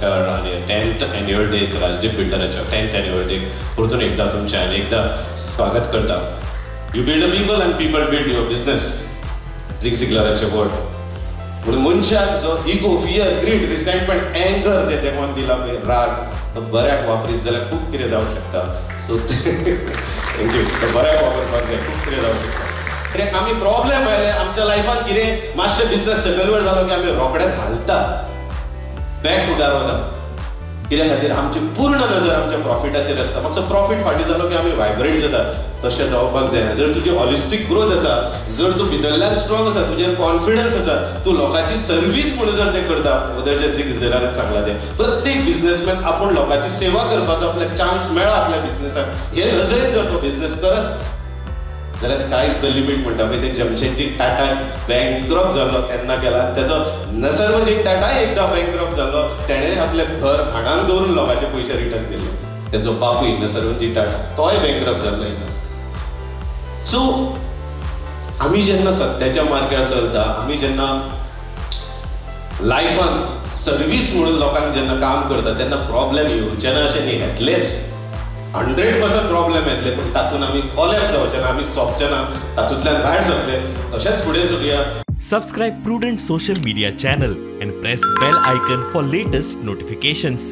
नमस्कार आनी 10th annual day Rajdeep बिल्डराच्या 10th annual day परतून एकदा तुमचें आनी एकदा स्वागत करता. You build a people and people build your business, Zig झिगलराचे word. पूण मनशाक जो ego, fear, greed, resentment, anger ते देवान दिला पळय राग, तो बऱ्याक वापरीत जाल्यार खूब कितें जावंक शकता. सो thank you, तो बऱ्याक वापरपाक जाय, खूब कितें जावंक शकता. कित्याक आमी प्रॉब्लेम आयले आमच्या लायफान, कितें मातशें बिजनस सकयल जालो की आमी रोखडेच हालता, बॅक फुटार वता. कित्या खातीर आमची पूर्ण नजर आमच्या प्रॉफिटाचेर आसता. मातसो प्रॉफीट फाटीं जालो की आमी वायब्रेट जाता. तशें जावपाक जायना. जर तुजी हॉलिस्टीक ग्रोथ आसा, जर तूं भितरल्यान स्ट्रॉंग आसा, तुजेर कॉन्फिडन्स आसा, तूं लोकांची सर्वीस म्हणून जर तें करता, उदरचे झिग झिगलरान सांगला तें, प्रत्येक बिजनेसमॅन आपूण लोकांची सेवा करपाचो आपल्याक चान्स मेळ्ळा आपल्या बिजनेसाक, हे नजरेन जर तो बिजनेस करत जाल्यार स्काय is the limit म्हणटा पळय. ते जमशेदजी टाटा बँकक्रप्ट जाल्लो तेन्ना केला. तेजो नसरमजी टाटाय एकदां बँकक्रप्ट जाल्लो, तेणें आपलें घर भाणान दवरून लोकांचे पयशे रिटर्न केल्ले. तेजो बापूय नसरमजी टाटा तोय बँकक्रप्ट जाल्लो एकदां. सो आमी जेन्ना सत्याच्या मार्गार चलता, आमी जेन्ना लायफान सर्वीस म्हणून लोकांक जेन्ना काम करता तेन्ना प्रॉब्लेम येवचे ना अशें न्ही, येतलेच, 100% प्रॉब्लेम येतले, पूण तातूंत आमी कॉलॅप्स जावचे ना, आमी सोंपचे ना, तातूंतल्यान भायर सरतले. तशेंच फुडें चलया. Subscribe Prudent social media channel and press bell icon for latest notifications.